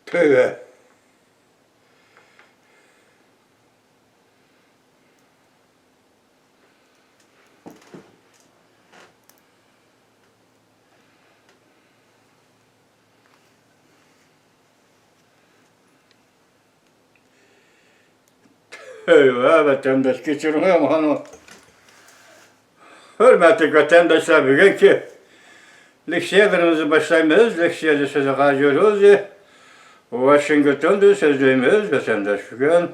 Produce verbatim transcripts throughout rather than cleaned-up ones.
تۆۋە. تۆۋە، ۋەتەنداش، كەچۈرۈڭ، مانا. ھۆرمەتلىك ۋەتەنداشلار، بۈگۈنكى لېكسىيەلىرىمىزنى باشلايمىز. لېكسىيەدە سۆزى غاجى روزى، ۋاشىنگتوندىن سۆزلەيمىز. ۋەتەنداش، بۈگۈن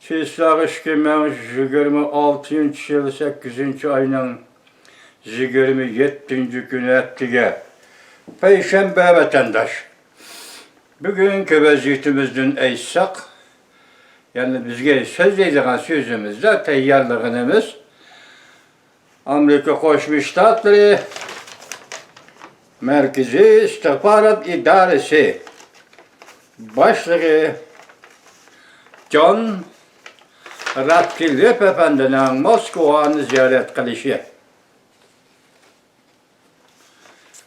چىسلاغ ئىككى مىڭ يىگىرمە ئالتىنچى يىل سەككىزىنچى ئاينىڭ يىگىرمە يەتتىنچى كۈنى، ئەتىگە پەيشەنبە، ۋەتەنداش. بۈگۈنكى ۋەزىيىتىمىزدىن ئېيتساق، يەنى بىزگە سۆزلەيدىغان سۆزىمىزدە تەييارلىغىنىمىز، ئامېرىكا قوشما شتاتلىرى مەركىزىي ئىستىخبارات ئىدارىسى باشلىقى جون راتكلىف ئەپەندىنىڭ موسكۋانى زىيارەت قىلىشى.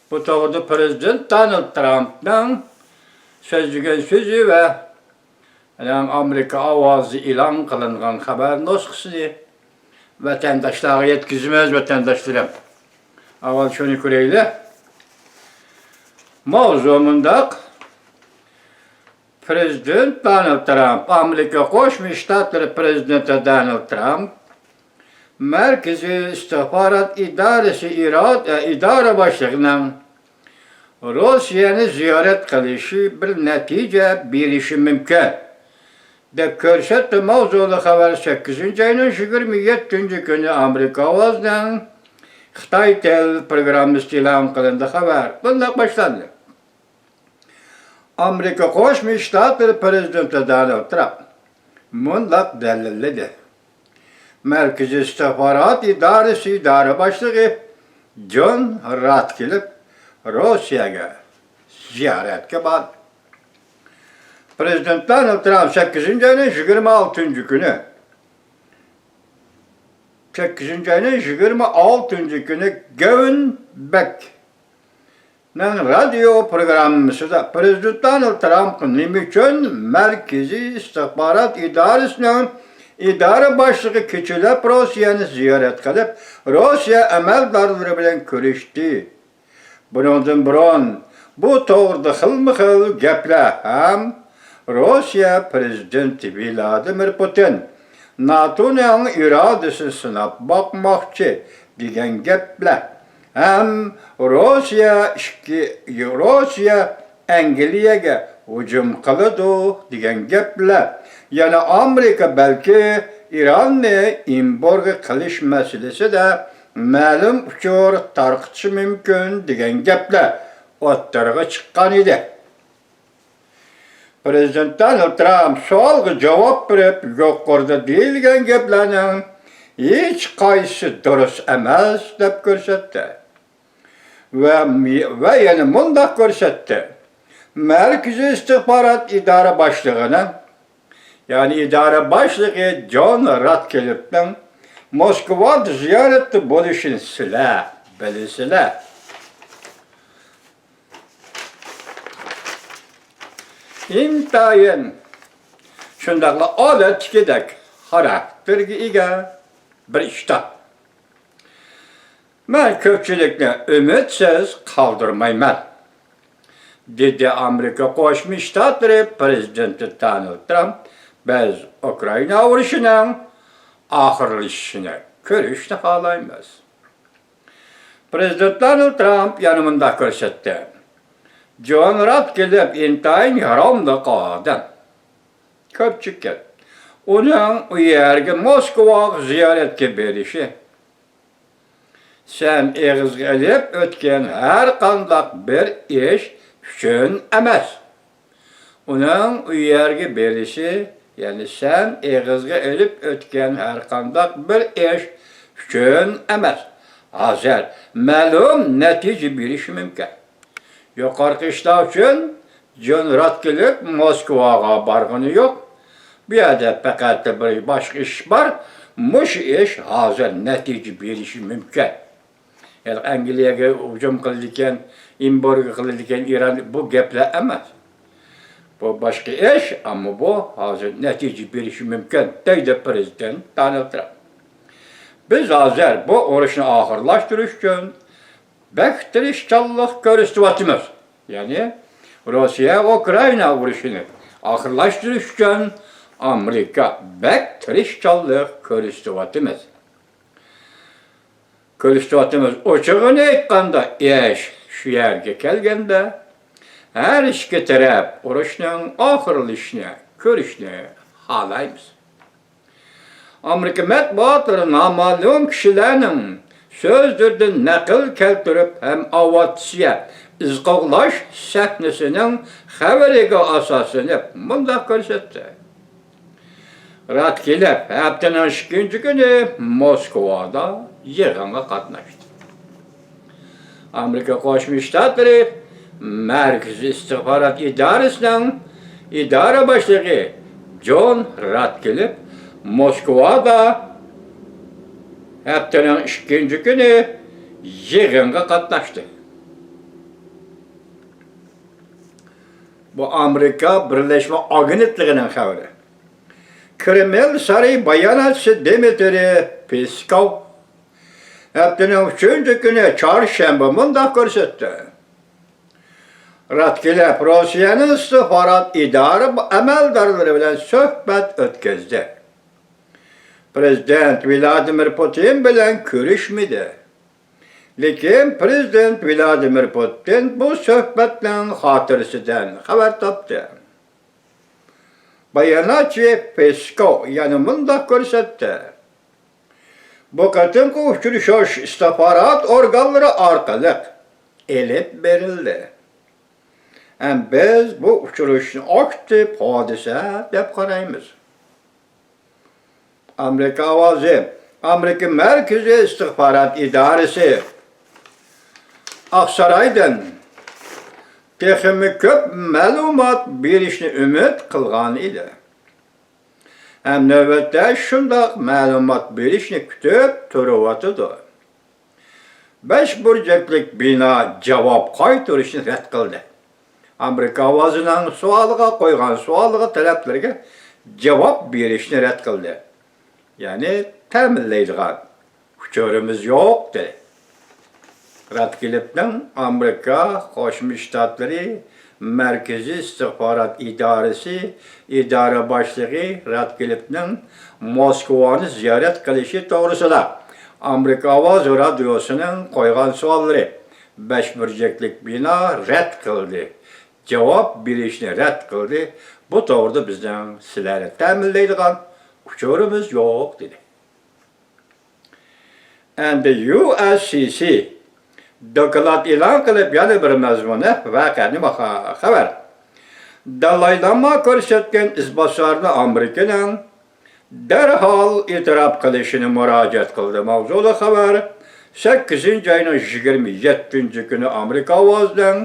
بۇ توغرىدا پىرېزىدېنت دونالد ترامپنىڭ سۆزلىگەن سۆزى ۋە ئامېرىكا ئاۋازى ئېلان قىلىنغان خەۋەر نۇسخىسىنى ۋەتەنداشلارغا يەتكۈزىمىز، ۋەتەنداشلىرىم. ئاۋۋال شۇنى كۆرەيلى. ماۋزۇ مۇنداق. پىرېزىدېنت دونالد ترامپ، ئامېرىكا قوشما شتاتلىرى پىرېزىدېنتى دونالد ترامپ مەركىزىي ئىستىخبارات ئىدارىسى ئىراد-، ئە، ئىدارە باشلىقىنىڭ روسىيەنى زىيارەت قىلىشى بىر نەتىجە بېرىشى مۇمكىن، دەپ كۆرسەتتى. ماۋزۇلۇق خەۋەر سەككىزىنچى ئاينىڭ يىگىرمە يەتتىنچى كۈنى ئامېرىكا ئاۋازىنىڭ خىتاي تىل پروگراممىسىدا ئېلان قىلىندى. خەۋەر بۇنداق باشلاندى. ئامېرىكا قوشما شتاتلىرى پىرېزىدېنتى دونالد ترامپ مۇنداق دەلىللىدى: مەركىزىي ئىستىخبارات ئىدارىسى ئىدارە باشلىقى جون راتكلىف روسىيەگە زىيارەتكە باردى. پىرېزىدېنت دونالد ترامپ سەككىزىنچى ئاينىڭ يىگىرمە ئالتىنچى كۈنى، سەككىزىنچى ئاينىڭ يىگىرمە ئالتىنچى كۈنى گېۋىن بەك نىڭ رادىيو پروگراممىسىدا پىرېزىدېنت دونالد ترامپ نېمە ئۈچۈن مەركىزىي ئىستىخبارات ئىدارىسىنىڭ ئىدارە باشلىقى كېچىلەپ روسىيەنى زىيارەت قىلىپ، روسىيە ئەمەلدارلىرى بىلەن كۆرۈشتى؟ بۇنىڭدىن بۇرۇن بۇ توغرىدا خىلمۇ خىل گەپلەر ھەم روسىيە پىرېزىدېنتى ۋلادىمىر پۇتىن ناتونىڭ ئىرادىسىنى سىناپ باقماقچى دېگەن گەپلەر ھەم روسىيە ئىككى، روسىيە ئەنگلىيەگە ھۇجۇم قىلىدۇ دېگەن گەپلەر، يەنە ئامېرىكا بەلكى ئىراننى ئېمبارگو قىلىش مەسىلىسىدە مەلۇم ئۇچۇر تارقىتىشى مۇمكىن دېگەن گەپلەر ئوتتۇرىغا چىققان ئىدى. پىرېزىدېنت دونالد ترامپ سوئالغا جاۋاب بېرىپ، يۇقىرىدا دېيىلگەن گەپلەرنىڭ ھېچقايسىسى دۇرۇس ئەمەس، دەپ كۆرسەتتى. ۋە، ۋە يەنە مۇنداق كۆرسەتتى: مەركىزىي ئىستىخبارات ئىدارە باشلىقىنىڭ، يەنى ئىدارە باشلىقى جون راتكلىفنىڭ موسكۋادا زىيارەتتە بولۇشىنى سىلەر بىلىسىلەر. ئىنتايىن شۇنداقلا ئادەتتىكىدەك خاراكتېرگە ئىگە بىر ئىشتا. مەن كۆپچىلىكنى ئۈمىدسىز قالدۇرمايمەن، دېدى ئامېرىكا قوشما شتاتلىرى پىرېزىدېنتى دونالد ترامپ. بىز ئۇكرائىنا ئۇرۇشىنىڭ ئاخىرلىشىشىنى كۆرۈشنى خالايمىز. پىرېزىدېنت دونالد ترامپ يەنە مۇنداق كۆرسەتتى: جون راتكلىف ئىنتايىن ياراملىق ئادەم. كۆپچىكىن ئۇنىڭ ئۇ يەرگە، موسكۋاغا زىيارەتكە بېرىشى سەن ئېغىزغا ئېلىپ ئۆتكەن ھەر قانداق بىر ئىش ئۈچۈن ئەمەس. ئۇنىڭ ئۇ يەرگە بېرىشى، يەنى سەن ئېغىزغا ئېلىپ ئۆتكەن ھەر قانداق بىر ئىش ئۈچۈن ئەمەس، ھازىر مەلۇم نەتىجە بېرىشى مۇمكىن. يۇقىرىقى ئىشلار ئۈچۈن جون راتكلىف موسكۋاغا بارغىنى يوق. بۇ يەردە پەقەت بىر باشقا ئىش بار. مۇشۇ ئىش ھازىر نەتىجە بېرىشى مۇمكىن. يەنى ئەنگلىيەگە ھۇجۇم قىلىدىكەن، ئېمبارگو قىلىدىكەن ئىران، بۇ گەپلەر ئەمەس. بۇ باشقا ئىش، ئەمما بۇ ھازىر نەتىجە بېرىشى مۇمكىن، دەيدۇ پىرېزىدېنت دونالد ترامپ. بىز ھازىر بۇ ئۇرۇشنى ئاخىرلاشتۇرۇش ئۈچۈن بەك تىرىشچانلىق كۆرسىتىۋاتىمىز. يەنى روسىيە ئۇكرائىنا ئۇرۇشىنى ئاخىرلاشتۇرۇش ئۈچۈن ئامېرىكا بەك تىرىشچانلىق كۆرسىتىۋاتىمىز. كۆرسىتىۋاتىمىز. ئوچۇقىنى ئېيتقاندا، ئىش شۇ يەرگە كەلگەندە، ھەر ئىككى تەرەپ ئۇرۇشنىڭ ئاخىرلىشىشىنى كۆرۈشنى خالايمىز. ئامېرىكا مەتبۇئاتلىرى نامەلۇم كىشىلەرنىڭ سۆزلىرىدىن نەقىل كەلتۈرۈپ ھەم ئاۋىئاتسىيە ئىز قوغلاش سەھنىسىنىڭ خەۋىرىگە ئاساسلىنىپ مۇنداق كۆرسەتتى. راتكلىف ھەپتىنىڭ ئىككىنچى كۈنى موسكۋادا يىغىنغا قاتناشتى. ئامېرىكا قوشما شتاتلىرى مەركىزىي ئىستىخبارات ئىدارىسىنىڭ ئىدارە باشلىقى جون راتكلىف موسكۋادا ھەپتىنىڭ ئىككىنچى كۈنى يىغىنغا قاتناشتى. بۇ ئامېرىكا بىرلەشمە ئاگېنتلىقىنىڭ خەۋىرى. كرېمىل سارىيى باياناتچىسى دىمىترىي پېسكوۋ ھەپتىنىڭ ئۈچىنچى كۈنى، چارشەنبە، مۇنداق كۆرسەتتى. راتكلىف روسىيەنىڭ ئىستىخبارات ئىدارە ئەمەلدارلىرى بىلەن سۆھبەت ئۆتكۈزدى. پىرېزىدېنت ۋلادىمىر پۇتىن بىلەن كۆرۈشمىدى. لېكىن پىرېزىدېنت ۋلادىمىر پۇتىن بۇ سۆھبەتنىڭ خاتىرىسىدىن خەۋەر تاپتى. باياناتچى پېسكوۋ يەنە مۇنداق كۆرسەتتى: بۇ قېتىمقى ئۇچرىشىش ئىستىخبارات ئورگانلىرى ئارقىلىق ئېلىپ بېرىلدى. ھەم بىز بۇ ئۇچرىشىشنى ئاكتىپ ھادىسە دەپ قارايمىز. ئامېرىكا ئاۋازى، ئامېرىكا مەركىزىي ئىستىخبارات ئىدارىسى ئاقسارايدىن تېخىمۇ كۆپ مەلۇمات بېرىشنى ئۈمىد قىلغان ئىدى. ھەم نۆۋەتتە شۇنداق مەلۇمات بېرىشنى كۈتۈپ تۇرۇۋاتىدۇ. بەش بۇرجەكلىك بىنا جاۋاب قايتۇرۇشنى رەت قىلدى. ئامېرىكا ئاۋازىنىڭ سوئالىغا قويغان سوئالىغا، تەلەپلىرىگە جاۋاب بېرىشنى رەت قىلدى. يەنى تەمىنلەيدىغان ئۇچۇرىمىز يوق، دېدى. راتكلىفنىڭ ئامېرىكا قوشما شتاتلىرى مەركىزىي ئىستىخبارات ئىدارىسى ئىدارە باشلىقى راتكلىفنىڭ موسكۋانى زىيارەت قىلىشى توغرىسىدا ئامېرىكا ئاۋازى رادىيوسىنىڭ قويغان سوئاللىرى، بەش بۇرجەكلىك بىنا رەت قىلدى، جاۋاب بېرىشنى رەت قىلدى. بۇ توغرىدا بىزنىڭ سىلەرنى تەمىنلەيدىغان ئۇچۇرىمىز يوق، دېدى. ئەمدى يۇ ئېس سى سى دوكلات ئېلان قىلىپ، يەنە بىر مەزمۇنى ۋەقەنى خەۋەر. دالاي لاما كۆرسەتكەن ئىزباسارنى ئامېرىكىنىڭ دەرھال ئېتىراپ قىلىشىنى مۇراجىئەت قىلدى. ماۋزۇلۇق خەۋەر. سەككىزىنچى ئاينىڭ يىگىرمە يەتتىنچى كۈنى ئامېرىكا ئاۋازىنىڭ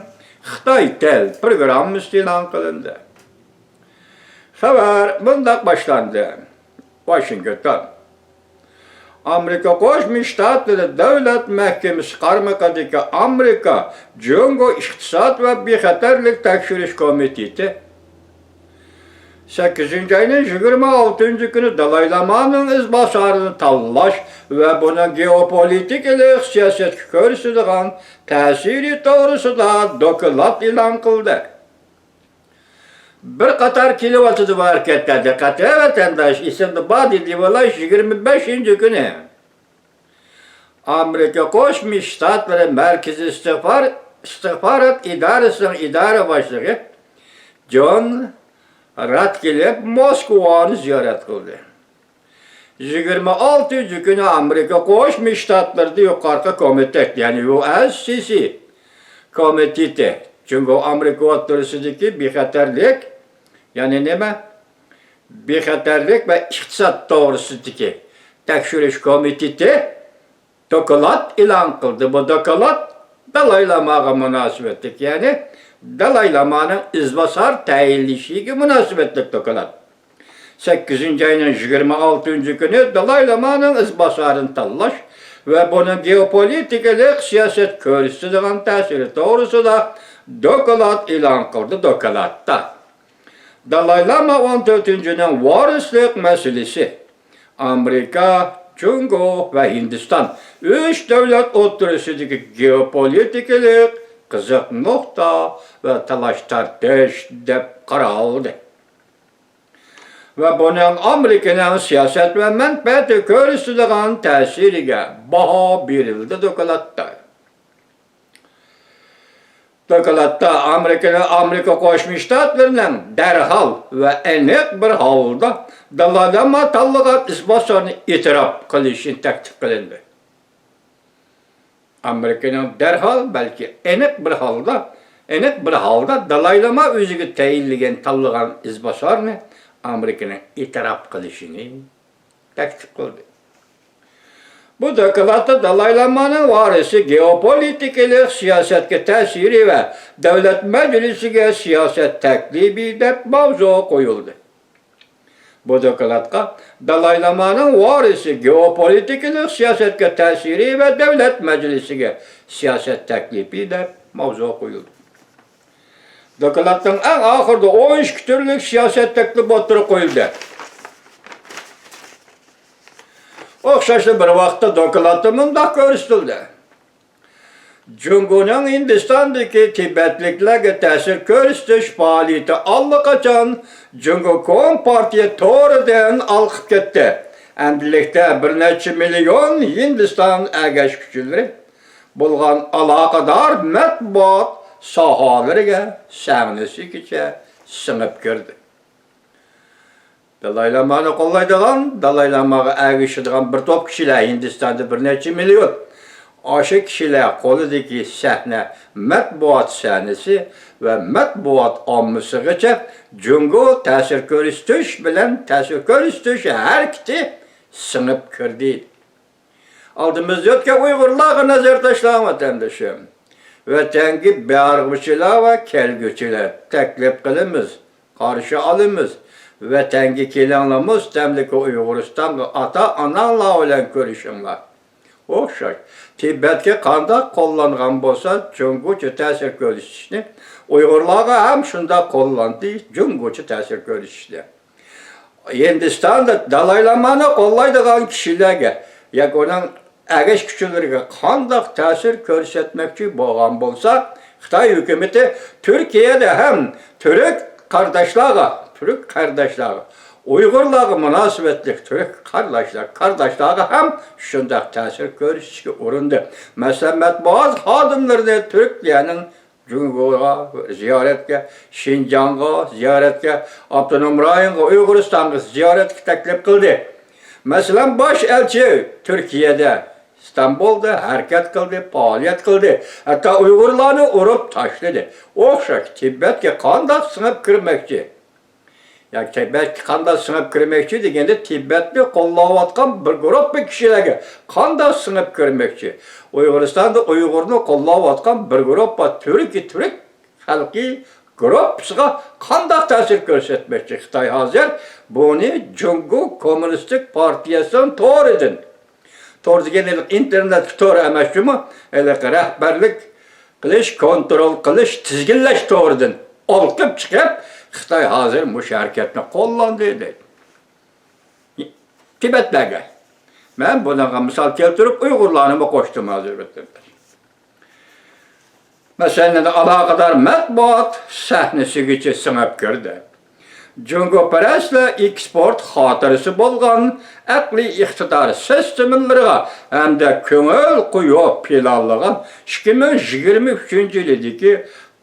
خىتاي تىل پروگراممىسى ئېلان قىلىندى. خەۋەر مۇنداق باشلاندى. ۋاشىنگتون. ئامېرىكا قوشما شتاتلىرى دۆلەت مەھكىمىسى قارمىقىدىكى ئامېرىكا جۇڭگو ئىقتىساد ۋە بىخەتەرلىك تەكشۈرۈش كومىتېتى سەككىزىنچى ئاينىڭ يىگىرمە ئالتىنچى كۈنى دالاي لامانىڭ ئىزباسارىنى تاللاش ۋە بۇنىڭ گېئوپولىتىكىلىق سىياسەتكە كۆرسىتىدىغان تەسىرى توغرىسىدا دوكلات ئېلان قىلدى. بىر قاتار كېلىۋاتىدۇ بۇ ھەرىكەتلەر. دىققەت ۋەتەنداش، ئېسىمدە بار دېدى، يىگىرمە بەشىنچى كۈنى ئامېرىكا قوشما شتاتلىرى مەركىزىي ئىستىخبار-، ئىستىخبارات ئىدارىسىنىڭ ئىدارە باشلىقى جون راتكلىف موسكۋانى زىيارەت قىلدى. يىگىرمە ئالتىنچى كۈنى ئامېرىكا قوشما شتاتلىرىدا يۇقىرىقى كومىتېت، يەنى يۇ ئېس سى سى كومىتېتى، جۇڭگو ئامېرىكا ئوتتۇرىسىدىكى بىخەتەرلىك، يەنى نېمە؟ بىخەتەرلىك ۋە ئىقتىساد توغرىسىدىكى تەكشۈرۈش كومىتېتى دوكلات ئېلان قىلدى. بۇ دوكلات دالاي لاماغا مۇناسىۋەتلىك، يەنى دالاي لامانىڭ ئىزباسار تەيىنلىشىگە مۇناسىۋەتلىك دوكلات. سەككىزىنچى ئاينىڭ يىگىرمە ئالتىنچى كۈنى دالاي لامانىڭ ئىزباسارىنى تاللاش ۋە بۇنىڭ گېئوپولىتىكىلىق سىياسەت كۆرسىتىدىغان تەسىرى توغرىسىدا دوكلات ئېلان قىلدى. دوكلاتتا دالاي لاما ئون تۆتىنچىنىڭ ۋارىسلىق مەسىلىسى ئامېرىكا، جۇڭگو ۋە ھىندىستان ئۈچ دۆلەت ئوتتۇرىسىدىكى گېئوپولىتىكىلىق قىزىق نۇقتا ۋە تالاش-تارتىش دەپ قارالدى. ۋە بۇنىڭ ئامېرىكىنىڭ سىياسەت ۋە مەنپەئەتىگە كۆرسىتىدىغان تەسىرىگە باھا بېرىلدى دوكلاتتا. دوكلاتتا ئامېرىكىنىڭ، ئامېرىكا قوشما شتاتلىرىنىڭ دەرھال ۋە ئېنىق بىر ھالدا دالاي لاما تاللىغان ئىزباسارنى ئېتىراپ قىلىشى تەكلىپ قىلىندى. ئامېرىكىنىڭ دەرھال، بەلكى ئېنىق بىر ھالدا، ئېنىق بىر ھالدا دالاي لاما ئۆزىگە تەيىنلىگەن، تاللىغان ئىزباسارنى ئامېرىكىنىڭ ئېتىراپ قىلىشىنى تەكلىپ قىلدى. بۇ دوكلاتتا دالاي لامانىڭ ۋارىسى گېئوپولىتىكىلىق سىياسەتكە تەسىرى ۋە دۆلەت مەجلىسىگە سىياسەت تەكلىپى دەپ ماۋزۇ قويۇلدى. بۇ دوكلاتقا دالاي لامانىڭ ۋارىسى گېئوپولىتىكىلىق سىياسەتكە تەسىرى ۋە دۆلەت مەجلىسىگە سىياسەت تەكلىپى دەپ ماۋزۇ قويۇلدى. دوكلاتنىڭ ئەڭ ئاخىرىدا ئون ئىككى تۈرلۈك سىياسەت تەكلىپى ئوتتۇرىغا قويۇلدى. ئوخشاشلا بىر ۋاقىتتا دوكلاتتا مۇنداق كۆرسىتىلدى: جۇڭگونىڭ ھىندىستاندىكى تىبەتلىكلەرگە تەسىر كۆرسىتىش پائالىيىتى ئاللىقاچان جۇڭگو كومپارتىيە تورىدىن ئالقىپ كەتتى. ئەمدىلىكتە بىر نەچچە مىليون ھىندىستان ئەگەشكۈچىلىرى بولغان ئالاقىدار مەتبۇئات ساھەلىرىگە سەھنىسىگىچە سىڭىپ كىردى. دالاي لامانى قوللايدىغان، دالاي لاماغا ئەگىشىدىغان بىر توپ كىشىلەر ھىندىستاندا بىر نەچچە مىليون. ئاشۇ كىشىلەر قولىدىكى سەھنە، مەتبۇئات سەھنىسى ۋە مەتبۇئات ئاممىسىغىچە جۇڭگو تەسىر كۆرسىتىش بىلەن تەسىر كۆرسىتىش ھەرىكىتى سىڭىپ كىردى. ئالدىمىزدا ياتقان ئۇيغۇرلارغا نەزەر تاشلاڭ، ۋەتەندىشىم. ۋەتەنگە بارغۇچىلار ۋە كەلگۈچىلەر، تەكلىپ قىلىمىز، قارشى ئالىمىز. ۋەتەنگە كېلىڭلار، مۇستەملىكە ئۇيغۇرىستانغا ئاتا-ئاناڭلار بىلەن كۆرۈشۈڭلار. ئوخشاش. تىبەتكە قانداق قوللانغان بولسا، جۇڭگوچە تەسىر كۆرسىتىشنى، ئۇيغۇرلارغا ھەم شۇنداق قوللاندى، جۇڭگوچە تەسىر كۆرسىتىشنى. ھىندىستاندا دالاي لامانى قوللايدىغان كىشىلەرگە ياكى ئۇنىڭ ئەگەشكۈچىلىرىگە قانداق تەسىر كۆرسەتمەكچى بولغان بولسا، خىتاي ھۆكۈمىتى تۈركىيەدە ھەم تۈرك قارداشلارغا، تۈرك قېرىنداشلارغا، ئۇيغۇرلارغا مۇناسىۋەتلىك تۈرك قارداشلار، قارداشلارغا ھەم شۇنداق تەسىر كۆرسىتىشكە ئۇرۇندى. مەسىلەن، مەتبۇئات خادىملىرىنى تۈركىيەنىڭ جۇڭگوغا زىيارەتكە، شىنجاڭغا زىيارەتكە، ئاپتونوم رايونغا، ئۇيغۇرىستانغا زىيارەتكە تەكلىپ قىلدى. مەسىلەن، باش ئەلچى تۈركىيەدە، ئىستانبۇلدا ھەرىكەت قىلدى، پائالىيەت قىلدى. ھەتتا ئۇيغۇرلارنى ئۇرۇپ تاشلىدى. ئوخشاش، تىبەتكە قانداق سىڭىپ كىرمەكچى؟ ياكى تىبەتكە قانداق سىڭىپ كىرمەكچى دېگەندە، تىبەتنى قوللاۋاتقان بىر گۇرۇپپا كىشىلەرگە قانداق سىڭىپ كىرمەكچى؟ ئۇيغۇرىستاندا ئۇيغۇرنى قوللاۋاتقان بىر گۇرۇپپا تۈركىي تۈرك خەلقى گۇرۇپپىسىغا قانداق تەسىر كۆرسەتمەكچى؟ خىتاي ھازىر بۇنى جۇڭگو كوممۇنىستىك پارتىيەسىنىڭ تورىدىن، تور دېگەن ھېلىقى ئىنتېرنېتتىكى تور ئەمەس جۇمۇ، ھېلىقى رەھبەرلىك قىلىش، كونترول قىلىش، تىزگىنلەش تورىدىن ئالقىپ چىقىپ، خىتاي ھازىر مۇشۇ ھەرىكەتنى قوللاندى دەيدۇ. تىبەتلەرگە. مەن بۇنىڭغا مىسال كەلتۈرۈپ، ئۇيغۇرلارنىمۇ قوشتۇم ھازىر، ۋەتەنداش. مەسىلەن، ئالاقىدار مەتبۇئات سەھنىسىگىچە سىڭىپ كىردى. جۇڭگوپەرەسلەر ئېكسپورت خاتىرىسى بولغان ئەقلىي ئىقتىدار سىستېمىلىرىغا ھەمدە كۆڭۈل قويۇپ پىلانلىغان ئىككى مىڭ يىگىرمە ئۈچىنچى يىلىدىكى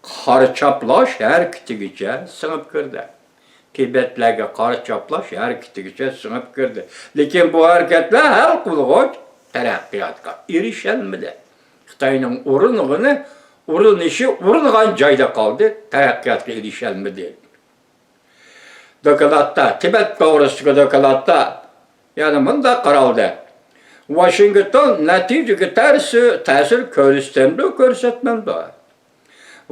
قارا چاپلاش ھەرىكىتىگىچە سىڭىپ كىردى. تىبەتلەرگە قارا چاپلاش ھەرىكىتىگىچە سىڭىپ كىردى. لېكىن بۇ ھەرىكەتلەر ھەل قىلغۇچ تەرەققىياتقا ئېرىشەلمىدى. خىتاينىڭ ئۇرۇنغىنى، ئۇرۇنۇشى ئۇرۇنغان جايدا قالدى، تەرەققىياتقا ئېرىشەلمىدى. دوكلاتتا، تىبەت توغرىسىدىكى دوكلاتتا يەنە مۇنداق قارالدى: ۋاشىنگتون نەتىجىگە تەرسى تەسىر كۆرسىتەمدۇ، كۆرسەتمەمدۇ؟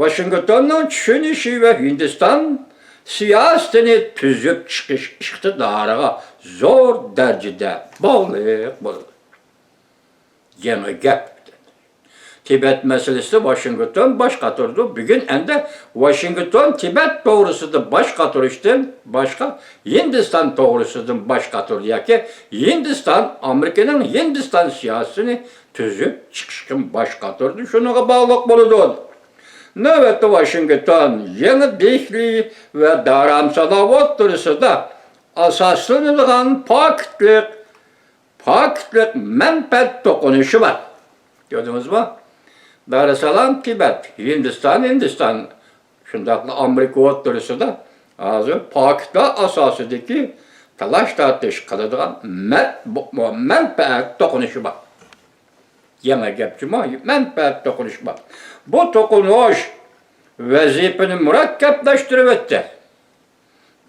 ۋاشىنگتوننىڭ چۈشىنىشى ۋە ھىندىستان سىياسىتىنى تۈزۈپ چىقىش ئىقتىدارىغا زور دەرىجىدە باغلىق بولىدۇ. يېڭى گەپ. تىبەت مەسىلىسىدە ۋاشىنگتون باش قاتۇرىدۇ. بۈگۈن ئەمدى ۋاشىنگتون تىبەت توغرىسىدا باش قاتۇرۇشتىن باشقا، ھىندىستان توغرىسىدىن باش قاتۇرىدۇ ياكى ھىندىستان، ئامېرىكىنىڭ ھىندىستان سىياسىتىنى تۈزۈپ چىقىشقا باش قاتۇرىدۇ. شۇنىڭغا باغلىق بولىدۇ. نۆۋەتتە ۋاشىنگتون يېڭى دېھلى ۋە دارامسالا ئوتتۇرىسىدا ئاساسلىنىدىغان پاكىتلىق پاكىتلىق مەنپەئەت توقۇنۇشى بار. كۆردىڭىزمۇ؟ دارىسالام تىبەت، ھىندىستان، ھىندىستان، شۇنداقلا ئامېرىكا ئوتتۇرىسىدا ھازىر پاكىتلار ئاساسىدىكى تالاش-تارتىش قىلىدىغان مەت-، مەنپەئەت توقۇنۇشى بار. يېڭى گەپ جۇمۇ، مەنپەئەت توقۇنۇشى بار. بۇ توقۇنۇش ۋەزىپىنى مۇرەككەپلەشتۈرۈۋەتتى.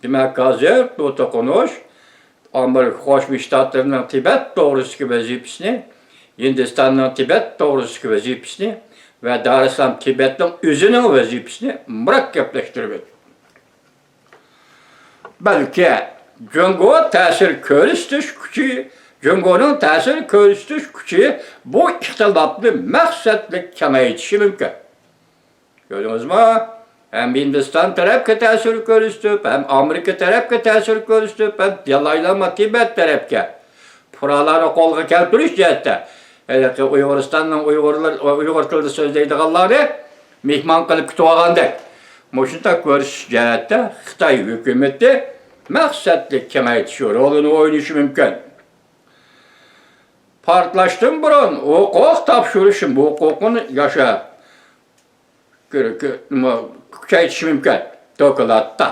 دېمەك، ھازىر بۇ توقۇنۇش ئامېرىكا قوشما شتاتلىرىنىڭ تىبەت توغرىسىدىكى ۋەزىپىسىنى، ھىندىستاننىڭ تىبەت توغرىسىدىكى ۋەزىپىسىنى ۋە دارىسالام تىبەتنىڭ ئۆزىنىڭ ۋەزىپىسىنى مۇرەككەپلەشتۈرۈۋېتىدۇ. بەلكى جۇڭگو تەسىر كۆرسىتىش كۈچى، جۇڭگونىڭ تەسىر كۆرسىتىش كۈچى بۇ ئىختىلاپنى مەقسەتلىك كېڭەيتىشى مۇمكىن. كۆردىڭىزمۇ؟ ھەم ھىندىستان تەرەپكە تەسىر كۆرسىتىپ، ھەم ئامېرىكا تەرەپكە تەسىر كۆرسىتىپ، ھەم دالاي لاما تىبەت تەرەپكە پۇقرالارنى قولغا كەلتۈرۈش جەھەتتە، ھېلىقى ئۇيغۇرىستاننىڭ ئۇيغۇرلار، ئۇيغۇر تىلىدا سۆزلەيدىغانلارنى مېھمان قىلىپ كۈتۈۋالغاندەك، مۇشۇنداق كۆرسىتىش جەھەتتە خىتاي ھۆكۈمىتى مەقسەتلىك كېڭەيتىش رولىنى ئوينىشى مۇمكىن. پارتلاشتىن بۇرۇن ھوقۇق تاپشۇرۇش ھوقۇقىنى ياشا-، كۆ-، كۆ-، نېمە، كۈچەيتىشى مۇمكىن. دوكلاتتا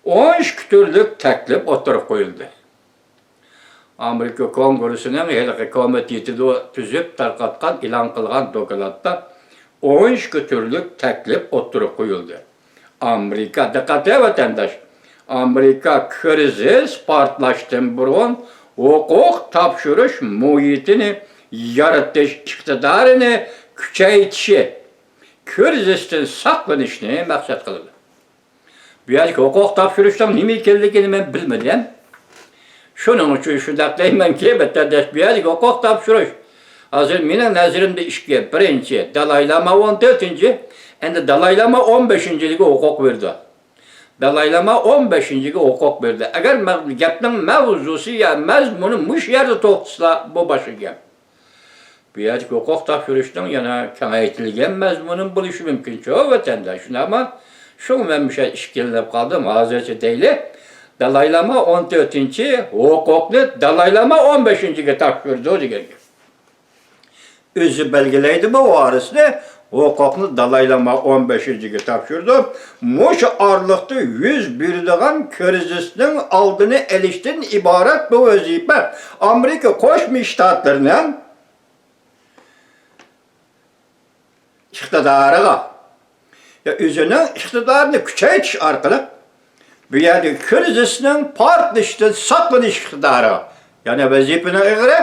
ئون ئىككى تۈرلۈك تەكلىپ ئوتتۇرىغا قويۇلدى. ئامېرىكا كونگرېسسىنىڭ ھېلىقى كومىتېتىدا تۈزۈپ تارقاتقان، ئېلان قىلغان دوكلاتتا ئون ئىككى تۈرلۈك تەكلىپ ئوتتۇرىغا قويۇلدى. ئامېرىكا، دىققەت بېرىڭ ۋەتەنداش، ئامېرىكا كىرىزىس پارتلاشتىن بۇرۇن ھوقۇق تاپشۇرۇش مۇھىتىنى يارىتىش ئىقتىدارىنى كۈچەيتىشى، كىرىزىستىن ساقلىنىشنى مەقسەت قىلىدۇ. بۇ يەردىكى ھوقۇق تاپشۇرۇشنىڭ نېمە ئىكەنلىكىنى مەن بىلمىدىم. شۇنىڭ ئۈچۈن شۇنداق دەيمەنكى، ۋەتەنداش، بۇ يەردىكى ھوقۇق تاپشۇرۇش، ھازىر مېنىڭ نەزىرىمدە ئىككى. بىرىنچى، دالاي لاما ئون تۆتىنچى، ئەمدى دالاي لاما ئون بەشىنچىگە ھوقۇق بېرىدۇ. دالاي لاما ئون بەشىنچىگە ھوقۇق بېرىدۇ. ئەگەر مە-، گەپنىڭ مەۋزۇسى يا مەزمۇنى مۇشۇ يەردە توختىسىلا، بۇ باشقا گەپ. بۇ يەردىكى ھوقۇق تاپشۇرۇشنىڭ يەنە كېڭەيتىلگەن مەزمۇنى بولۇشى مۇمكىنچۇ، ۋەتەنداش، شۇنداقمۇ؟ شۇڭا مەن مۇشۇ ئىككىلىنىپ قالدىم. ھازىرچە دەيلى، دالاي لاما ئون تۆتىنچى ھوقۇقنى دالاي لاما ئون بەشىنچىگە تاپشۇردى دېگەن گەپ. ئۆزى بەلگىلەيدۇ بۇ ۋارىسنى، ھوقۇقنى دالاي لاما ئون بەشىنچىگە تاپشۇردى. مۇشۇ ئارىلىقتا يۈز بېرىدىغان كىرىزىسنىڭ ئالدىنى ئېلىشتىن ئىبارەت بۇ ۋەزىپە ئامېرىكا قوشما شتاتلىرىنىڭ ئىقتىدارىغا، يا ئۆزىنىڭ ئىقتىدارىنى كۈچەيتىش ئارقىلىق بۇ يەردىكى كىرىزىسنىڭ پارتلىشىشىدىن ساقلىنىش ئىقتىدارىغا، يەنى ۋەزىپىنىڭ ئېغىرى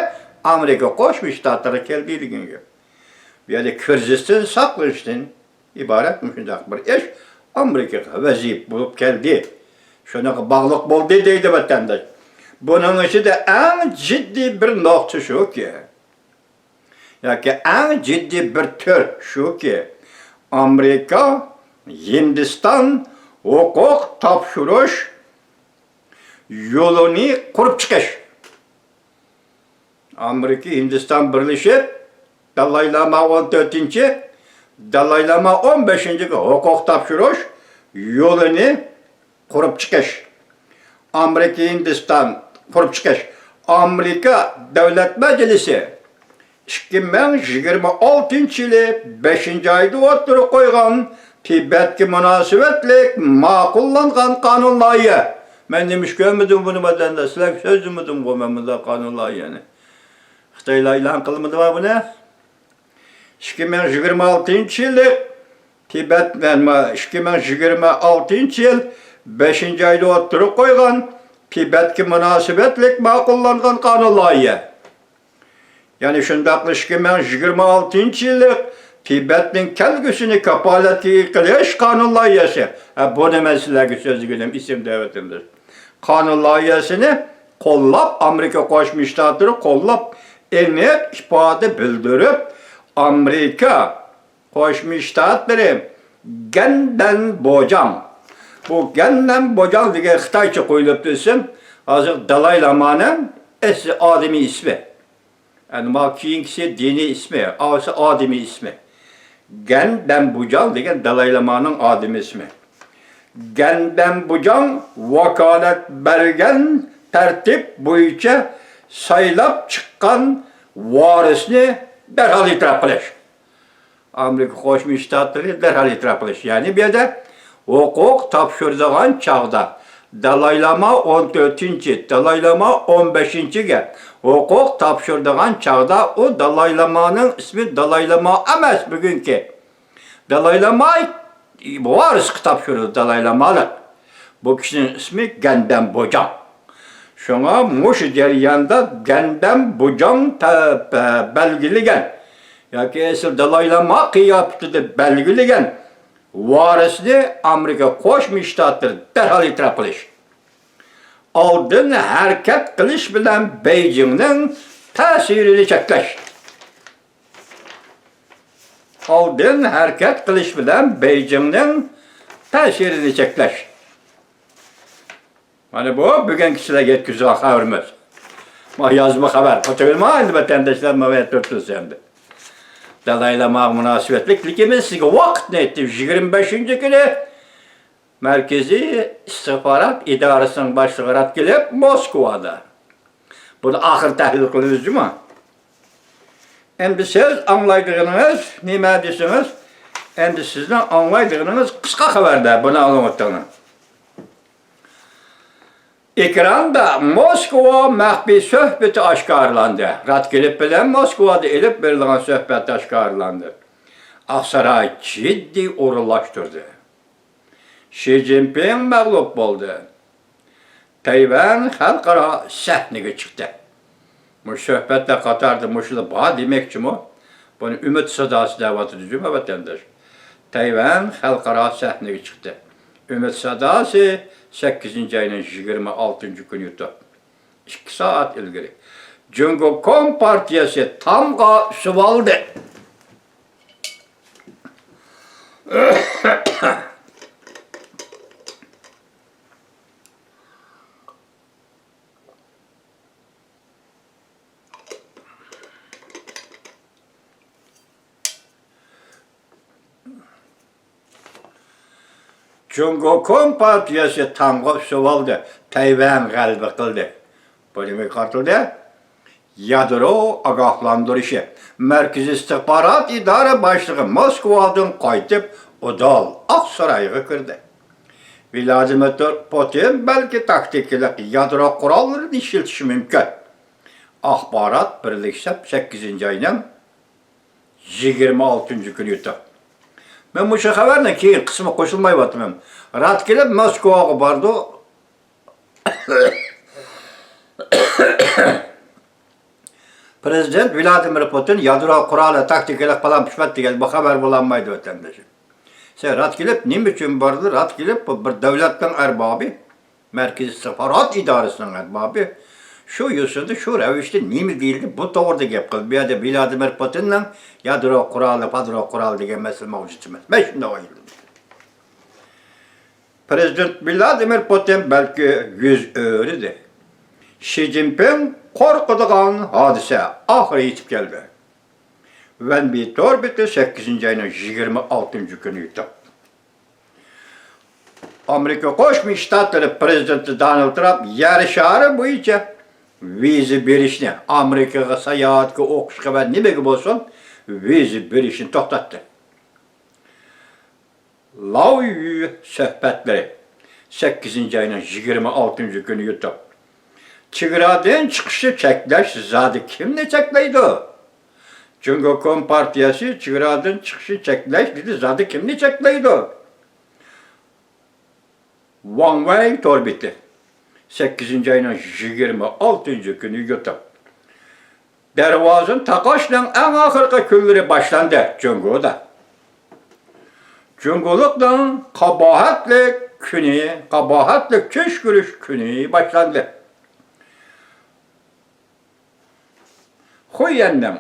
ئامېرىكا قوشما شتاتلىرىغا كەلدى دېگەن گەپ. بۇ يەردە كىرىزىستىن ساقلىنىشتىن ئىبارەت مۇشۇنداق بىر ئىش ئامېرىكىغا ۋەزىپە بولۇپ كەلدى. شۇنىڭغا باغلىق بولدى دەيدۇ ۋەتەنداش. بۇنىڭ ئىچىدە ئەڭ جىددىي بىر نۇقتا شۇكى، ياكى ئەڭ جىددىي بىر تۈر شۇكى، ئامېرىكا، ھىندىستان ھوقۇق تاپشۇرۇش يولىنى قۇرۇپ چىقىش. ئامېرىكا، ھىندىستان بىرلىشىپ، دالاي لاما ئون تۆتىنچى، دالاي لاما ئون بەشىنچىگە ھوقۇق تاپشۇرۇش يولىنى قۇرۇپ چىقىش. ئامېرىكا، ھىندىستان قۇرۇپ چىقىش. ئامېرىكا دۆلەت مەجلىسى ئىككى مىڭ يىگىرمە ئالتىنچى يىلى بەشىنچى ئايدا ئوتتۇرىغا قويغان تىبەتكە مۇناسىۋەتلىك ماقۇللانغان قانۇن لايىھە. مەن نېمىش كۆرمىدىم بۇنى، ۋەتەنداش؟ سىلەرگە سۆزلىمىدىمغۇ مەن بۇنداق قانۇن لايىھەنى؟ خىتايلار ئېلان قىلمىدىما بۇنى؟ ئىككى مىڭ يىگىرمە ئالتىنچى يىلى تىبەت، مەن ما-، ئىككى مىڭ يىگىرمە ئالتىنچى يىل بەشىنچى ئايدا ئوتتۇرىغا قويغان تىبەتكە مۇناسىۋەتلىك ماقۇللانغان قانۇن لايىھە. يەنى شۇنداقلا ئىككى مىڭ يىگىرمە ئالتىنچى يىللىق تىبەتنىڭ كەلگۈسىنى كاپالەتكە ئىگە قىلىش قانۇن لايىھەسى. ھە، بۇنى مەن سىلەرگە سۆزلىگىنىم ئېسىمدە، ۋەتەنداش. قانۇن لايىھەسىنى قوللاپ، ئامېرىكا قوشما شتاتلىرى قوللاپ، ئېنىق ئىپادە بىلدۈرۈپ، ئامېرىكا قوشما شتاتلىرى گەندەن بوجاڭ. بۇ گەندەن بوجاڭ دېگەن خىتايچە قويۇلۇپتۇ ئىسىم. ھازىر دالاي لامانىڭ ئەسلى ئادىمىي ئىسمى. ئەنە ما كېيىنكىسى دىنىي ئىسمى، ئاۋۇسى ئادىمىي ئىسمى. گەندەن بوجاڭ دېگەن دالاي لامانىڭ ئادىمىي ئىسمى. گەندەن بوجاڭ ۋاكالەت بەرگەن تەرتىپ بويىچە سايلاپ چىققان ۋارىسنى دەرھال ئېتىراپ قىلىش. ئامېرىكا قوشما شتاتلىرى دەرھال ئېتىراپ قىلىش. يەنى بۇ يەردە ھوقۇق تاپشۇرىدىغان چاغدا، دالاي لاما ئون تۆتىنچى، دالاي لاما ئون بەشىنچىگە ھوقۇق تاپشۇرىدىغان چاغدا، ئۇ دالاي لامانىڭ ئىسمى دالاي لاما ئەمەس بۈگۈنكى. دالاي لاما ۋارىسقا تاپشۇرىدۇ دالاي لامالىق. بۇ كىشىنىڭ ئىسمى گەندەن بوجاڭ. شۇڭا مۇشۇ جەرياندا گەندەن بوجاڭ تە-، بە-، بەلگىلىگەن ياكى ئەسلى دالاي لاما قىياپىتىدە بەلگىلىگەن ۋارىسنى ئامېرىكا قوشما شتاتلىرى دەرھال ئېتىراپ قىلىش. ئالدىن ھەرىكەت قىلىش بىلەن بېيجىڭنىڭ تەسىرىنى چەكلەش. ئالدىن ھەرىكەت قىلىش بىلەن بېيجىڭنىڭ تەسىرىنى چەكلەش. مانا بۇ بۈگۈنكى سىلەرگە يەتكۈزگەن خەۋىرىمىز. ما يازما خەۋەر. قوتۇۋېلىما ئەمدى ۋەتەنداشلار، ماۋۇ يەردە تۇرۇپسىز ئەمدى. دالاي لاماغا مۇناسىۋەتلىك، لېكىن مەن سىزگە ۋاقىتنى ئېيتتىم. يىگىرمە بەشىنچى كۈنى مەركىزىي ئىستىخبارات ئىدارىسىنىڭ باشلىقى راتكېلىف موسكۋادا. بۇنى ئاخىر تەھلىل قىلىمىز جۇمۇ. ئەمدى سىز ئاڭلايدىغىنىڭىز نېمە دېسىڭىز، ئەمدى سىزنىڭ ئاڭلايدىغىنىڭىز قىسقا خەۋەردە، بۇنى ئاڭلىۋېتىڭلار. ئېكراندا موسكۋا مەخپىي سۆھبىتى ئاشكارىلاندى. راتكېلىف بىلەن موسكۋادا ئېلىپ بېرىلغان سۆھبەت ئاشكارىلاندى. ئاقساراي جىددىي ئورۇنلاشتۇردى. شى جىنپىڭ مەغلۇپ بولدى. تەيۋەن خەلقئارا سەھنىگە چىقتى. مۇشۇ سۆھبەتلەر قاتارىدا مۇشۇلار بار دېمەكچىمۇ؟ بۇنى ئۈمىد ساداسى دەۋاتىدۇ جۇمۇ ۋەتەنداش. تەيۋەن خەلقئارا سەھنىگە چىقتى. ئۈمىد ساداسى سەككىزىنچى ئاينىڭ يىگىرمە ئالتىنچى كۈنى يوتۇپ. ئىككى سائەت ئىلگىرى. جۇڭگو كومپارتىيەسى تامغا سۇۋالدى. جۇڭگو كومپارتىيەسى تامغا سۇۋالدى، تەيۋەن غەلىبە قىلدى. بۇ نېمىگە قارىتىلدى؟ يادرو ئاگاھلاندۇرۇشى. مەركىزىي ئىستىخبارات ئىدارە باشلىقى موسكۋادىن قايتىپ، ئۇدۇل ئاقسارايغا كىردى. ۋلادىمىر پۇتىن بەلكى تاكتىكىلىق يادرو قوراللىرىنى ئىشلىتىشى مۇمكىن. ئاخبارات بىرلىكى سەپ سەككىزىنچى ئاينىڭ يىگىرمە ئالتىنچى كۈنى يوتۇپ. مەن مۇشۇ خەۋەرنىڭ كېيىن قىسمى قوشۇلمايۋاتىمەن. راتكېلىف موسكۋاغا بارىدۇ. پىرېزىدېنت ۋلادىمىر پۇتىن يادرو قورالى تاكتىكىلىق پالان پۇشمەت دېگەن بۇ خەۋەر بولالمايدۇ، ۋەتەنداشلار. سەن راتكېلىف نېمە ئۈچۈن بارىدۇ؟ راتكېلىف بۇ بىر دۆلەتنىڭ ئەربابى، مەركىزىي ئىستىخبارات ئىدارىسىنىڭ ئەربابى. شۇ يوسۇندا، شۇ رەۋىشتە نېمە دېيىلدى، بۇ توغرىدا گەپ قىلدى. بۇ يەردە ۋلادىمىر پۇتىننىڭ يادرو قورالى، پادرو قورالى دېگەن مەسىلە مەۋجۇت ئەمەس. مەن شۇنداق ئويلايمەن. پىرېزىدېنت ۋلادىمىر پۇتىن بەلكى يۈز ئۆرۈدى. شى جىنپىڭ قورقىدىغان ھادىسە ئاخىرى يېتىپ كەلدى. ۋەنبى تور بېتى سەككىزىنچى ئاينىڭ يىگىرمە ئالتىنچى كۈنى يوتۇپ. ئامېرىكا قوشما شتاتلىرى پىرېزىدېنتى دونالد ترامپ يەر شارى بويىچە ۋىزا بېرىشنى، ئامېرىكىغا ساياھەتكە، ئوقۇشقا ۋە نېمىگە بولسۇن، ۋىزا بېرىشنى توختاتتى. لاۋيۈ سۆھبەتلىرى، سەككىزىنچى ئاينىڭ يىگىرمە ئالتىنچى كۈنى يوتۇپ. چېگرادىن چىقىشنى چەكلەش زادى كىمنى چەكلەيدۇ؟ جۇڭگو كومپارتىيەسى چېگرادىن چىقىشنى چەكلەش دېدى، زادى كىمنى چەكلەيدۇ؟ ۋاڭ ۋەي تور بېتى، سەككىزىنچى ئاينىڭ يىگىرمە ئالتىنچى كۈنى يوتۇپ. دەرۋازىنى تاقاشنىڭ ئەڭ ئاخىرقى كۈنلىرى باشلاندى جۇڭگودا. جۇڭگولۇقنىڭ قاباھەتلىك كۈنى، قاباھەتلىك چۈش كۆرۈش كۈنى باشلاندى. خۇييەننىڭ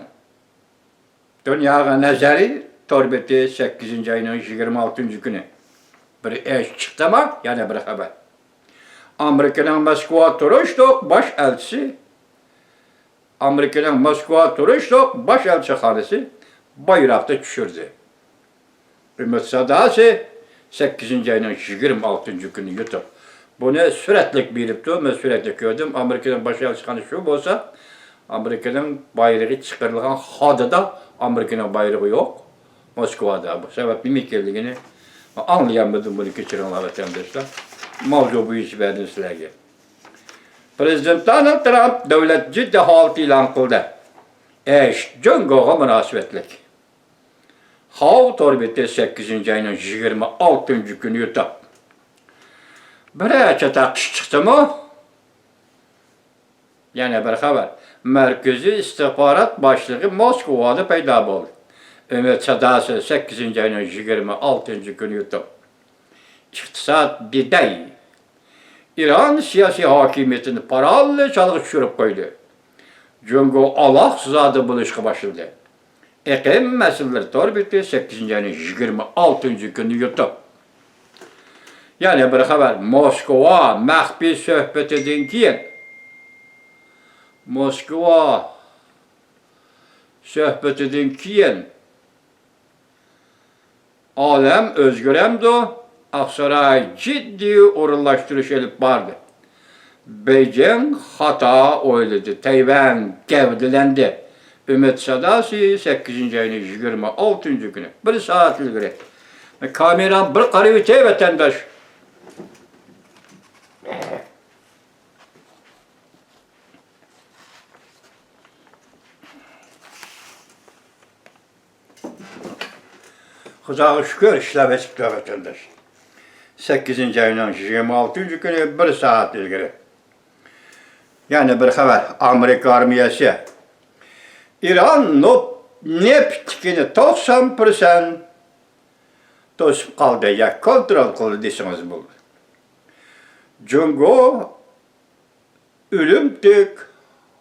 دۇنياغا نەزەر، تور بېتى، سەككىزىنچى ئاينىڭ يىگىرمە ئالتىنچى كۈنى بىر ئىش چىقتىما، يەنە بىر خەۋەر. ئامېرىكىنىڭ موسكۋا تۇرۇشلۇق باش ئەلچىسى، ئامېرىكىنىڭ موسكۋا تۇرۇشلۇق باش ئەلچىخانىسى بايراقنى چۈشۈردى. ئۈمىد ساداسى، سەككىزىنچى ئاينىڭ يىگىرمە ئالتىنچى كۈنى يۇتۇپ. بۇنى سۈرەتلىك بېرىپتۇ، مەن سۈرەتلىك كۆردۈم. ئامېرىكىنىڭ باش ئەلچىخانىسى شۇ بولسا، ئامېرىكىنىڭ بايرىقى چىقىرىلغان خادىدا ئامېرىكىنىڭ بايرىقى يوق موسكۋادا. بۇ سەۋەب نېمە ئىكەنلىكىنى ئاڭلىيالمىدىم، بۇنى كەچۈرۈڭلار ۋەتەنداشلار. ماۋزۇ بويىچە بەردىم سىلەرگە. پىرېزىدېنت دونالد ترامپ دۆلەت جىددىي ھالىتى ئېلان قىلدى. ئىش جۇڭگوغا مۇناسىۋەتلىك. خاۋ تور بېتى، سەككىزىنچى ئاينىڭ يىگىرمە ئالتىنچى كۈنى يۇتۇپ. بىرەر چاتاق ئىش چىقتىمۇ؟ يەنە بىر خەۋەر. مەركىزىي ئىستىخبارات باشلىقى موسكۋادا پەيدا بولدى. ئۈمىد ساداسى، سەككىزىنچى ئاينىڭ يىگىرمە ئالتىنچى كۈنى يۇتۇپ. ئىقتىساد دېدەي. ئىران سىياسىي ھاكىمىيىتىنى پاراللېل چالغا چۈشۈرۈپ قويدى. جۇڭگو ئالاقزادە بولۇشقا باشلىدى. ئېقىم مەسىلىلىرى تور بېتى، سەككىزىنچى ئاينىڭ يىگىرمە ئالتىنچى كۈنى يۇتۇپ. يەنە بىر خەۋەر، موسكۋا مەخپىي سۆھبىتىدىن كېيىن، موسكۋا سۆھبىتىدىن كېيىن، ئالەم ئۆزگىرەمدۇ؟ ئاقساراي جىددىي ئورۇنلاشتۇرۇش ئېلىپ باردى. بېيجىڭ خاتا ئويلىدى، تەيۋەن گەۋدىلەندى. ئۈمىد ساداسى، سەككىزىنچى ئاينىڭ يىگىرمە ئالتىنچى كۈنى، بىر سائەت ئىلگىرى. كامېرام بىر قارىۋېتەي، ۋەتەنداش. خۇداغا شۈكۈر، ئىشلەۋېتىپتۇ ۋەتەنداش. سەككىزىنچى ئاينىڭ يىگىرمە ئالتىنچى كۈنى، بىر سائەت ئىلگىرى. يەنە بىر خەۋەر، ئامېرىكا ئارمىيەسى ئىران نوپ-، نېفىتتىكىنى توقسان پىرسەنت توسۇپ قالدى، يا كونترول قىلدى دېسىڭىز بولىدۇ. جۇڭگو ئۆلۈمتۈك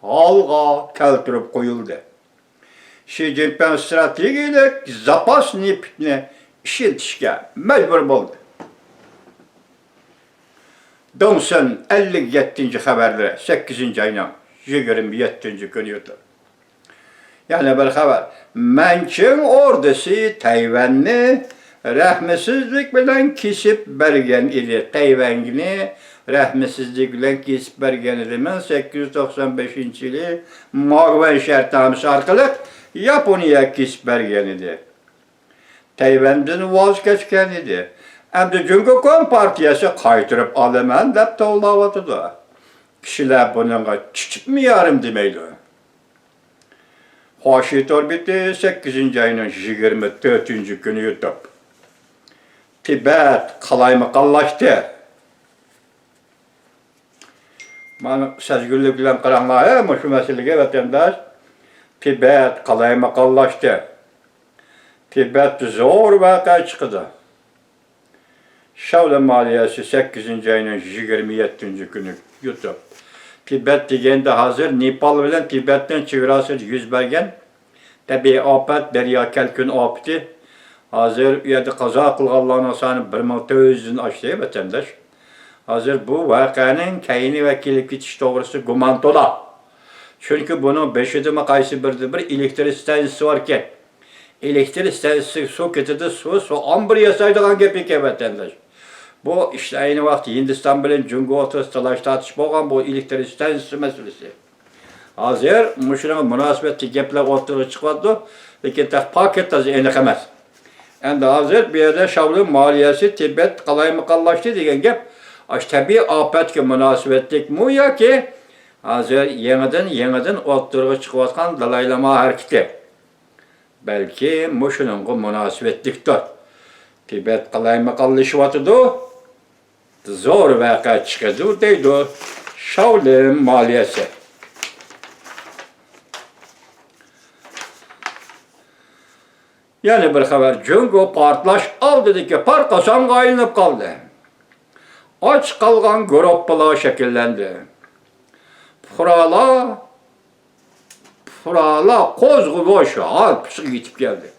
ھالغا كەلتۈرۈپ قويۇلدى. شى جىنپىڭ ئىستراتېگىيەلىك زاپاس نېفىتنى ئىشلىتىشكە مەجبۇر بولدى. دۇڭسىن ئەللىك يەتتىنچى خەۋەرلىرى، سەككىزىنچى ئاينىڭ يىگىرمە يەتتىنچى كۈنى يۇتۇپ. يەنە بىر خەۋەر. مەنچىڭ ئوردىسى تەيۋەننى رەھمىسىزلىك بىلەن كېسىپ بەرگەن ئىدى. تەيۋەننى رەھمىسىزلىك بىلەن كېسىپ بەرگەن ئىدى. مىڭ سەككىز يۈز توقسان بەشىنچى يىلى ماگۋەن شەرتنامىسى ئارقىلىق ياپونىيەگە كېسىپ بەرگەن ئىدى. تەيۋەندىن ۋاز كەچكەن ئىدى. ئەمدى جۇڭگو كومپارتىيەسى قايتۇرۇپ ئالىمەن دەپ توۋلاۋاتىدۇ. كىشىلەر بۇنىڭغا چىچىپمۇ يارىم دېمەيدۇ. خۇاشى تور بېتى، سەككىزىنچى ئاينىڭ يىگىرمە تۆتىنچى كۈنى يۇتۇپ. تىبەت قالايمىقانلاشتى. مانا سەزگۈرلۈك بىلەن قاراڭلار، ھە، مۇشۇ مەسىلىگە ۋەتەنداش. تىبەت قالايمىقانلاشتى. تىبەتتە زور ۋەقە چىقىدۇ. شاۋلىن مالىيەسى، سەككىزىنچى ئاينىڭ يىگىرمە يەتتىنچى كۈنى يۇتۇپ. تىبەت دېگەندە ھازىر نېپال بىلەن تىبەتنىڭ چېگراسىدا يۈز بەرگەن تەبىئىي ئاپەت، دەريا كەلكۈن ئاپىتى. ھازىر ئۇ يەردە قازا قىلغانلارنىڭ سانى بىر مىڭ تۆت يۈزدىن ئاشتى، ۋەتەنداش. ھازىر بۇ ۋەقەنىڭ كەينى ۋە كېلىپ كېتىشى توغرىسىدا گۇمان تولا. چۈنكى بۇنىڭ بېشىدىمۇ قايسى بىرىدە بىر ئېلېكتر ئىستانسىسى باركەن. ئېلېكتر ئىستانسىسىغا سۇ كېتىدۇ، سۇ، سۇ ئامبىرى ياسايدىغان گەپ ئىكەن، ۋەتەنداش. بۇ ئىشتا ئەينى ۋاقىتتا ھىندىستان بىلەن جۇڭگو ئوتتۇرىسىدا تالاش تارتىش بولغان، بۇ ئېلېكتر ئىستانسىسى مەسىلىسى. ھازىر مۇشۇنىڭغا مۇناسىۋەتلىك گەپلەر ئوتتۇرىغا چىقىۋاتىدۇ، لېكىن تېخى پاكىت تازا ئېنىق ئەمەس. ئەمدى ھازىر بۇ يەردە شاۋلىن مالىيەسى تىبەت قالايمىقانلاشتى دېگەن گەپ، ئاشۇ تەبىئىي ئاپەتكە مۇناسىۋەتلىكمۇ ياكى ھازىر يېڭىدىن، يېڭىدىن ئوتتۇرىغا چىقىۋاتقان دالاي لاما ھەرىكىتى؟ بەلكى مۇشۇنىڭغا مۇناسىۋەتلىكتۇر. تىبەت قالايمىقانلىشىۋاتىدۇ، زور ۋەقە چىقىدۇ دەيدۇ شاۋلىن مالىيەسى. يەنە بىر خەۋەر، جۇڭگو پارتلاش ئالدىدىكى پارقاسانغا ئايلىنىپ قالدى. ئاچ قالغان گۇرۇپپىلار شەكىللەندى. پۇقرالار پۇرالا قوزغىلىش ھالقىسىغا يېتىپ كەلدى.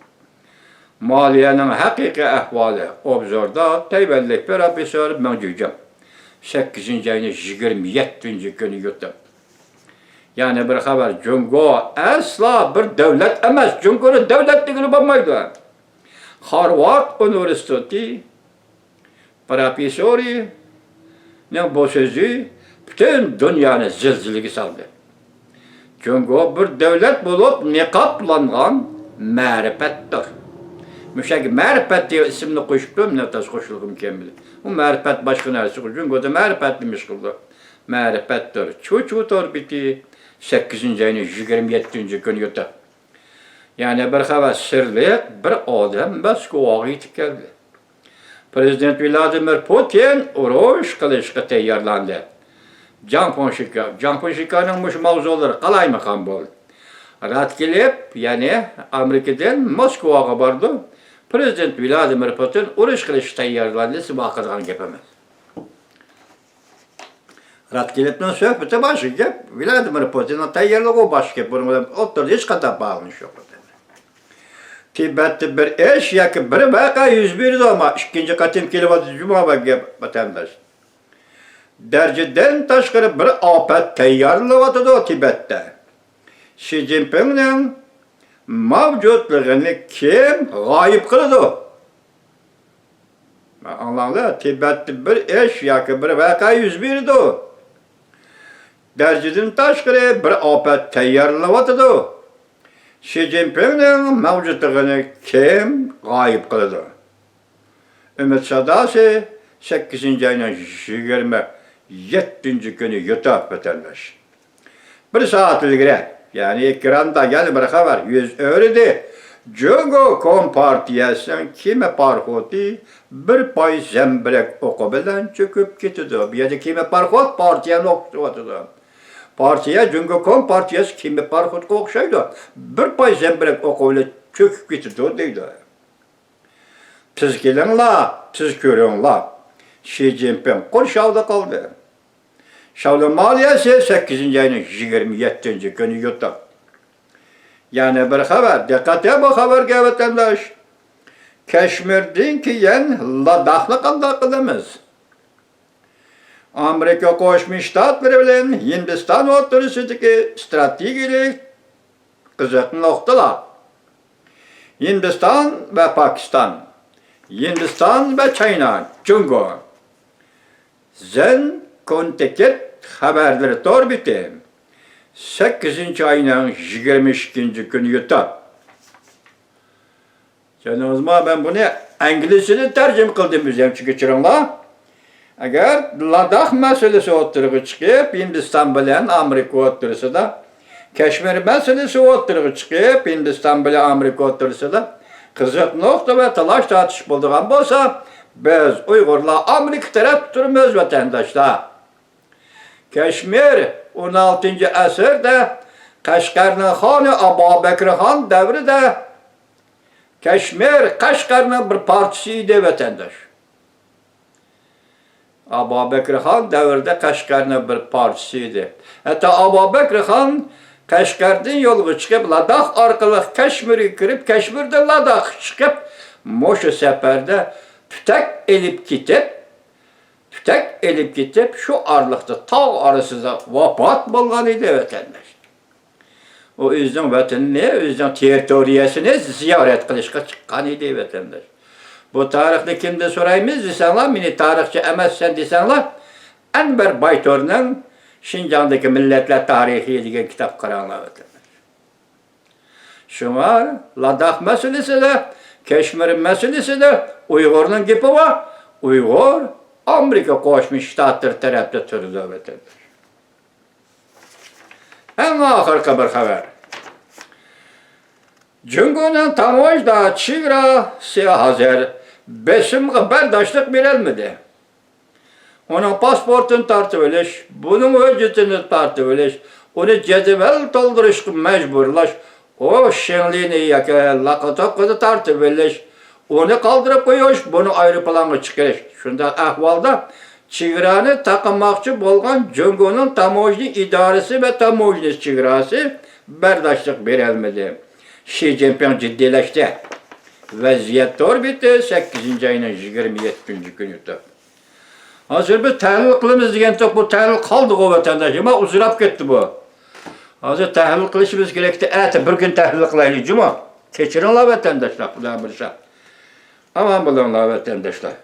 مالىيەنىڭ ھەقىقىي ئەھۋالى ئوبزوردا تەيۋەنلىك پروفېسسور مېڭ جۈجياڭ سەككىزىنچى ئاينىڭ يىگىرمە يەتتىنچى كۈنى يۇتۇپ. يەنە بىر خەۋەر، جۇڭگو ئەسلا بىر دۆلەت ئەمەس، جۇڭگونى دۆلەت دېگىلى بولمايدۇ. خارۋارد ئۇنىۋېرسىتېتى پروفېسسورىنىڭ بۇ سۆزى پۈتۈن دۇنيانى زىلزىلىگە سالدى. جۇڭگو بىر دۆلەت بولۇپ نىقابلانغان مەرىپەتتۇر. مۇشۇ يەرگە مەرىپەت دېگەن ئىسىمنى قوشۇپتۇ، مىننەتداش قوشۇلغۇم كەلمىدى. ئۇ مەرىپەت باشقا نەرسە، جۇڭگودا مەرىپەت نېمە ئىش قىلىدۇ؟ مەرىپەتتۇر. چۇچۇ تور بېتى، سەككىزىنچى ئاينىڭ يىگىرمە يەتتىنچى كۈنى يۇتۇپ. يەنە بىر خەۋەر، سىرلىق بىر ئادەم موسكۋاغا يېتىپ كەلدى. پرېزىدېنت ۋلادىمىر پۇتىن ئۇرۇش قىلىشقا تەييارلاندى. جاڭ فېڭشىكا، جاڭ فېڭشىكانىڭ مۇشۇ ماۋزۇلىرى قالايمىقان بولدى. رات كېلىپ، يەنى ئامېرىكىدىن موسكۋاغا باردى. پرېزىدېنت ۋلادىمىر پۇتىن ئۇرۇش قىلىشقا تەييارلاندى، سىز باقىدىغان گەپ ئەمەس. راتكېلىپنىڭ سۆھبىتى باشقا گەپ، ۋلادىمىر پۇتىننىڭ تەييارلىقى باشقا گەپ، بۇنىڭ بىلەن ئوتتۇرىدا ھېچقانداق باغلىنىش يوق. تىبەتتە بىر ئىش ياكى بىر ۋەقە يۈز بېرىدۇ، ئەمما ئىككىنچى قېتىم كېلىۋاتىدۇ جۇما بەگە ۋەتەنداش. دەرىجىدىن تاشقىرى بىر ئاپەت تەييارلىنىۋاتىدۇ تىبەتتە. شى جىنپىڭنىڭ مەۋجۇتلۇقىنى كىم غايىب قىلىدۇ؟ ئاڭلاڭلار، تىبەتتە بىر ئىش ياكى بىر ۋەقە يۈز بېرىدۇ. دەرىجىدىن تاشقىرى بىر ئاپەت تەييارلىنىۋاتىدۇ. شى جىنپىڭنىڭ مەۋجۇتلۇقىنى كىم غايىب قىلىدۇ؟ ئۈمىد ساداسى، سەككىزىنچى ئاينىڭ يىگىرمە يەتتىنچى كۈنى يۇتۇپ ۋەتەنداش. بىر سائەت ئىلگىرى، يەنى ئېكراندا يەنە بىر خەۋەر يۈز ئۆرۈدى. جۇڭگو كومپارتىيەسىنىڭ كېمە پاراخوتى بىر پاي زەمبىرەك ئوقى بىلەن چۆكۈپ كېتىدۇ. بۇ يەردە كېمە پاراخوت پارتىيەنى ئوخشىتىۋاتىدۇ. پارتىيە، جۇڭگو كومپارتىيەسى كېمە پاراخوتقا ئوخشايدۇ. بىر پاي زەمبىرەك ئوقى بىلەن چۆكۈپ كېتىدۇ دەيدۇ. تېز كېلىڭلار، تېز كۆرۈڭلار. شى جىنپىڭ قۇرشاۋدا قالدى. شاۋلۇن مالىيەسى سەككىزىنچى ئاينىڭ يىگىرمە يەتتىنچى كۈنى يۇتۇپ. يەنە بىر خەۋەر، دىققەت بۇ خەۋەرگە ۋەتەنداش. كەشمىردىن كېيىن لاداخنى قانداق قىلىمىز؟ ئامېرىكا قوشما شتاتلىرى بىلەن ھىندىستان ئوتتۇرىسىدىكى ئىستراتېگىيەلىك قىزىق نۇقتىلار. ھىندىستان ۋە پاكىستان، ھىندىستان ۋە چاينا، جۇڭگو. زېن كونتىكېت خەۋەرلىرى تور بېتى، سەككىزىنچى ئاينىڭ يىگىرمە ئىككىنچى كۈنى يۇتۇپ. چۈشەندىڭىزمۇ؟ مەن بۇنى ئىنگلىزچىدىن تەرجىمە قىلدىم ئۆزۈمچە، كەچۈرۈڭلار. ئەگەر لاداخ مەسىلىسى ئوتتۇرىغا چىقىپ، ھىندىستان بىلەن ئامېرىكا ئوتتۇرىسىدا، كەشمىر مەسىلىسى ئوتتۇرىغا چىقىپ، ھىندىستان بىلەن ئامېرىكا ئوتتۇرىسىدا قىزىق نۇقتا ۋە تالاش-تارتىش بولىدىغان بولسا، بىز ئۇيغۇرلار ئامېرىكا تەرەپتە تۇرىمىز، ۋەتەنداشلار. كەشمىر ئون ئالتىنچى ئەسىردە قەشقەرنىڭ خانى ئابابەكرى خان دەۋرىدە كەشمىر قەشقەرنىڭ بىر پارچىسى ئىدى، ۋەتەنداش. ئابابەكرى خان دەۋرىدە قەشقەرنىڭ بىر پارچىسى ئىدى. ھەتتا ئابابەكرى خان قەشقەردىن يولغا چىقىپ، لاداخ ئارقىلىق كەشمىرگە كىرىپ، كەشمىردىن لاداخقا چىقىپ، مۇشۇ سەپەردە تۈتەك ئېلىپ كېتىپ، تۈتەك ئېلىپ كېتىپ، شۇ ئارىلىقتا تاغ ئارىسىدا ۋاپات بولغان ئىدى، ۋەتەنداش. ئۇ ئۆزىنىڭ ۋەتىنىنى، ئۆزىنىڭ تېررىتورىيەسىنى زىيارەت قىلىشقا چىققان ئىدى، ۋەتەنداش. بۇ تارىخنى كىمدىن سورايمىز دېسەڭلار، مېنى تارىخچى ئەمەسسەن دېسەڭلار، ئەنۋەر بايتورنىڭ شىنجاڭدىكى مىللەتلەر تارىخى دېگەن كىتاب قاراڭلار، ۋەتەنداش. شۇڭا لاداخ مەسىلىسىدە، كەشمىر مەسىلىسىدە ئۇيغۇرنىڭ گېپى بار. ئۇيغۇر ئامېرىكا قوشما شتاتلىرى تەرەپتە تۇرىدۇ، ۋەتەنداش. ئەڭ ئاخىرقى بىر خەۋەر. جۇڭگونىڭ تاموژنا چېگراسى ھازىر بېسىمغا بەرداشلىق بېرەلمىدى. ئۇنىڭ پاسپورتىنى تارتىۋېلىش، بۇنىڭ ھۆججىتىنى تارتىۋېلىش، ئۇنى جەدۋەل تولدۇرۇشقا مەجبۇرلاش، ئۇ شېڭلىنى ياكى لاقا توققىنى تارتىۋېلىش، ئۇنى قالدۇرۇپ قويۇش، بۇنى ئايروپىلانغا چىقىرىش. شۇنداق ئەھۋالدا چېگرانى تاقىماقچى بولغان جۇڭگونىڭ تاموژنا ئىدارىسى ۋە تاموژنا چېگراسى بەرداشلىق بېرەلمىدى. شى جىنپىڭ جىددىيلەشتى. ۋەزىيەت تور بېتى سەككىزىنچى ئاينىڭ يىگىرمە يەتتىنچى كۈنى تۇر. ھازىر بىز تەھلىل قىلىمىز دېگەنتۇق، بۇ تەھلىل قالدىغۇ ۋەتەنداش، يامان ئۇزىراپ كەتتى بۇ. ھازىر تەھلىل قىلىشىمىز كېرەكتى، ئەتە بىر كۈن تەھلىل قىلايلى جۇمۇ. كەچۈرۈڭلار ۋەتەنداشلار، خۇدا بۇيرۇسا. ئامان بولۇڭلار ۋەتەنداشلار.